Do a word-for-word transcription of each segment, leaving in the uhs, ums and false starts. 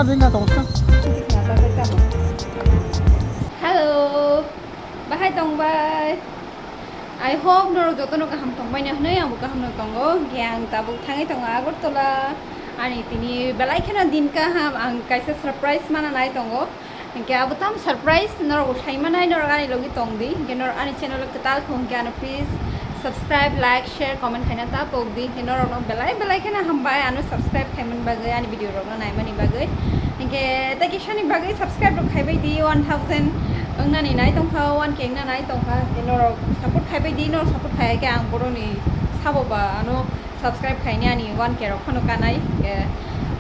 Hello, bahai tong bai? I hope norok jotono kaham tong bai na hwnwi, angbo kaham no tongo. Hwnkhe ang tabuk thangwi tongo Agartala. Ani tini belai kheno din kaham, ang kaisa surprise mana nai tongo. Hwnkhe abo tamo surprise, norok bo sai manai, norok ani logi tong di. Hwnkhe norok ani channel o kwtal kho hwnkhe ano please subscribe, like, share, comment khaina ta pok di. Hwnkhe norok no belai belai kheno hambai ano subscribe khaimani bagwi, ani video rok no naimani bagwi. Hwnkhe tei kisani bagwi subscribe rok khaibai di, one thousand wngnani nai tongkha, one K wngna nai tongkha. Hwnkhe norok support khaibai di, norok support khai khe ang boroni sabo ba ano subscribe khaini ani one K rok phano kanai. Hwnkhe,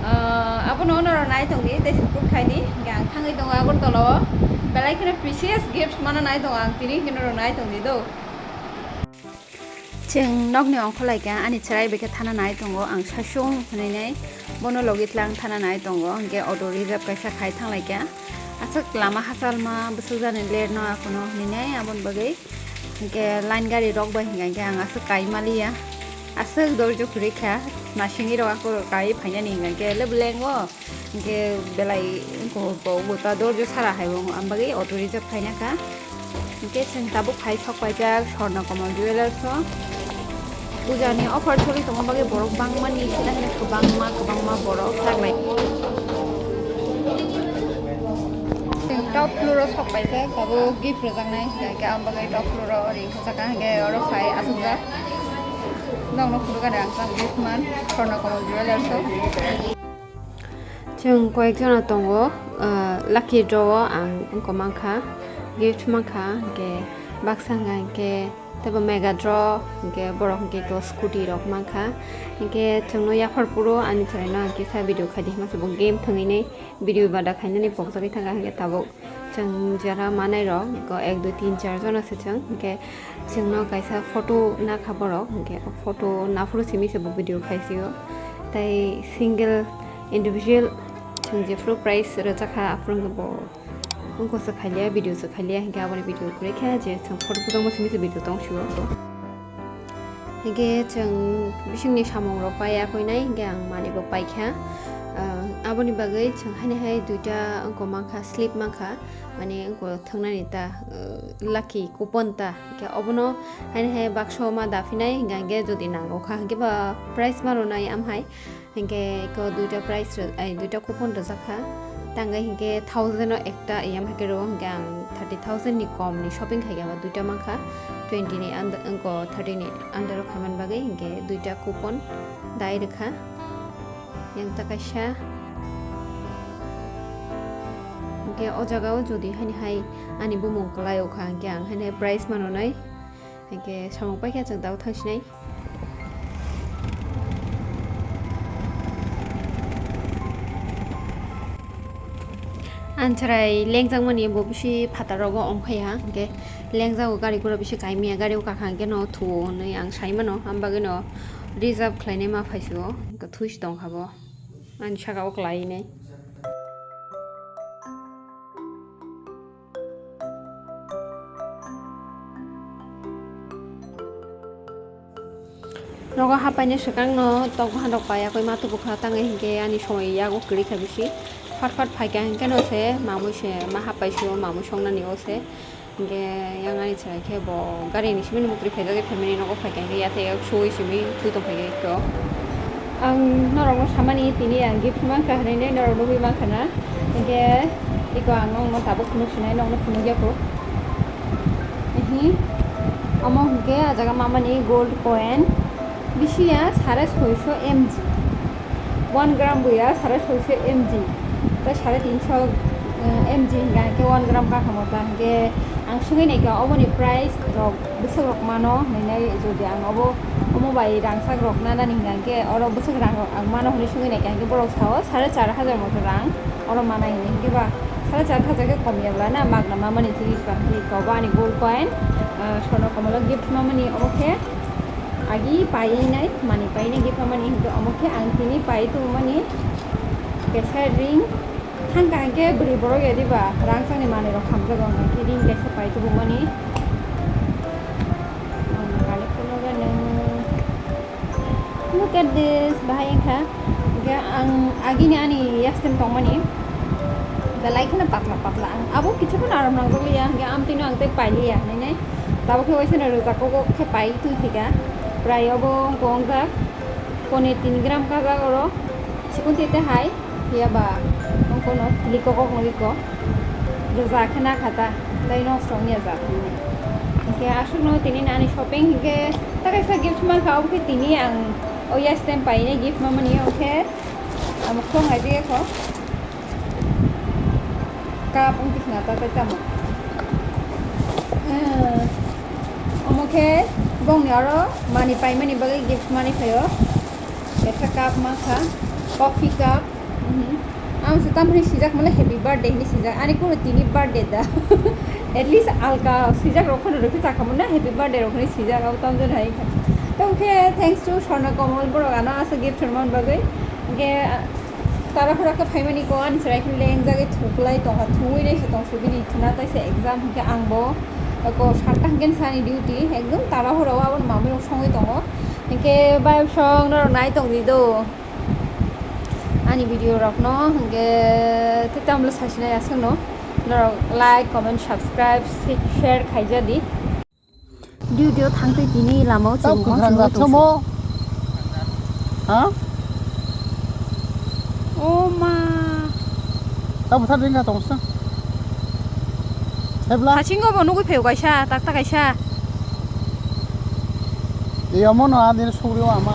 ah, abono norok nai tong di, tei support khai di. Hwnkhe ang thangwi tongo Agartala o, belai kheno precious gift mana nai tongo ang tini, hwnkhe norok nai tong di do. Chwng nokni ongkhor lai kha, ani chwrai bai khe thana nai tongo, ang sasung hwnwi nai bono logi tlang thana nai tongo, hwnkhe auto reserve kaisa khai thang lai kha. Aswk lama hachalma bwswk jani ler no akono hwnwi nai aboni bagwi. Hwnkhe line gari rok bai hwnkha hwnkhe ang aswk kai maliya. Aswk dorjo kwrwi kha. Nasingni rok ako kai phainani hwnkha hwnkhe le bwlengo. Hwnkhe belai wngkha bo bo ta dorjo sara hai bo ang bagwi auto reserve khaina kha. Hwnkhe chwng tabuk phai sok paijak Swarna Kamal Jewellers o. Pujani offer choli tongma bagwi borok bangmani sina hino kwbangma kwbangma borok chaklai. Top floor o sok paijak, tabuk gift rwjaknai, hwnkhe ang bagwi top floor o ring. Saka hwnkhe oro phai aswkjak. Nokno phunukgani ang tamo gift man, Swarna Kamal Jewellers o. Chwng koyek jona tongo, ah, lucky draw o ang wngkha mankha, gift mankha, hwnkhe baksa hwnkha hwnkhe teibo mega draw, hwnkhe borok hwnkhe eko scooty rok mankha, hwnkhe chwngno yaphar phuru ani chwraino ang kisa video khaidi hwnma se bo game thangwi nai video bada khainani pokjagwi thangkha, hwnkhe tabuk. Chwng jara manai rok go ek dui tin char jona se chwng, hwnkhe chwngno kaisa photo nakha borok, hwnkhe o photo naphuru simi se bo video khaisio. Tei single individual chwng jephuru price rwjakha, aphuru hwnkhe bo wngkha se khailiya, video se khailiya, hwnkhe aboni video kwrwi kha je chwng photo phutangma simi se video tongsio. Hwnkhe chwng bisingni samung rok pai ya koi nai, hwnkhe ang manwi bo paikha. Ah, aboni bagwi chwng haini hai duita wngkha mankha, slip mankha, mane wngkha thwngnani ta, ah, lucky coupon ta. Hwnkhe obono haini hai baksa o ma daphinai, hwnkhe jodi nango kha, hwnkhe ba price ma rwnai am hai. Hwnkhe eko duita price rw-, ai, duita coupon rwjak kha. Tangwi hwnkhe thousand o ekta, iyam hai khe rwo, hwnkhe ang thirty thousand ni kom ni shopping khai kha ba duita mankha, twenty ni under, wngkha thirty ni under o khaimani bagwi, hwnkhe duita coupon dai rwkha. Yang ta kaisa. Hwnkhe o jaga o jodi haini hai ani bumung kwlai o kha, hwnkhe ang haini price ma rwnai. Hwnkhe samung paikha chwng tabuk thangsinai. Ang chwrai lengjakmani bo bisi phataro go ongphaiya, hwnkhe lengjago gari gura bisi kaimiya, gari o kakha hwnkhe no thuo hwnwi ang saimano, ambagwino reserve khlainai ma phaisio, hwnkhe thuisi tongkha bo ani saka o kwlainai. Nogo hapaini swkangno tok bahan rok paiya koi ma tubukha, tangwi hinkhe ani somoi yago kwrwi kha bisi. Fat fat phaikha hinkhe no se mamwi se ma hapai sio, mamwi songnani o se. Hinkhe yang ani chwrai khe bo gari ni simi ni bukri phaijak, family nogo phaikha hinkhe yathai yak sui simi twi tong phaikha ikko. Ang norokno samani tini ang gift mankha hinwi norok nugwi mankha na. Hinkhe iko ang nokno tabuk phunuk sinai, nokno phunuk ya kho. Ehi, omo hinkhe ah jaga mamani gold coin. Bisi ya sare soiso M G. One gram bo ya sare soiso M G. Tei sare tinso, eh, M G hinkha hinkhe one gram kakhamo ta hinkhe ang swngwi naikha oboni price rok bwswk rok mano hinwi nai, jodi ang obo omo bai rangchak rok nanani hinkha hinkhe oro bwswk rang rok ang mano hinwi swngwi naikha hinkhe borok sao sare char hajar moto rang oro mana hinwi hinkhe ba sare char hajar khe kom ya bwla na, magna mamani jinis ba hinkhe iko bo ani gold coin, ah, sorno komolo gift mamani obo khe agi paiwi nai, mani paiwi nai gift mamani hinkhe omo khe ang tini paiwi tongmani kaisa ring. Thangkha hinkhe bwrwi borok ya diba rangchakni manwi rok hamjago, hinkhe ring kaisa pai tubumani. Ang nokani phunukgwi nung, look at this, bahai wngkha. Hinkhe ang agini ani yastem tongmani, Belai kheno patla patla. Ang abo kichu phano aram nangjak liya, hwnkhe amtwino ang tei pailiya hinwi nai. Tabuk khe waisa no rwjak kok kok khe pai twi thika. Prai obo wngkha wngjak ponier tin gram kajak oro. Chikon tete hai, phiya ba wngkha no tili kok kok nugwi kok. Rwjak khe na kha ta, tei nosto wngya jat hinwi. Hwnkhe aswkno tini ani shopping hwnkhe ta kaisa gift mankha, obo khe tini ang oya stem painai gift mamani, hwnkhe amo khulong nai de kho. Cup wng tikna ta tei tamo. Eh, omo khe bongni oro mani paimani bagwi gift mani phaio. Ekha cup mankha, coffee cup. Mhm. Ang se tamni sijak male happy birthday hinwi sijak. Ani kunu tini birthday da. At least alka sijak rok kheno rwkhe chakhamu na happy birthday rok hinwi sijak abo tamjani hai kha. Tongkhe thanks to Swarna Komal borok ano aswk gift rwmani bagwi. Hwnkhe Tara hora khe phaimani ko ani chwrai khe lengjagwi thuklai tongkha, thungwi naisa tong subini thwna taisa exam hwnkhe ang bo ko satta hwnkhe sani duty ekdom tara hora o aboni mamwi rok songwi tongo. Hwnkhe bayok song norok nai tongdi do ani video rokno, hwnkhe tei tamle saisinai aswkno norok like, comment, subscribe, share khaijadi. Duty o thangtwi tini lama o chwng kwkhwrang jat thamo. Ha? O ma. Tabuk thar ringkha tongsa. Hebla. Hasingo bo nugwi phaio kaisa, takta kaisa. Eyomo no adin sugrio ama.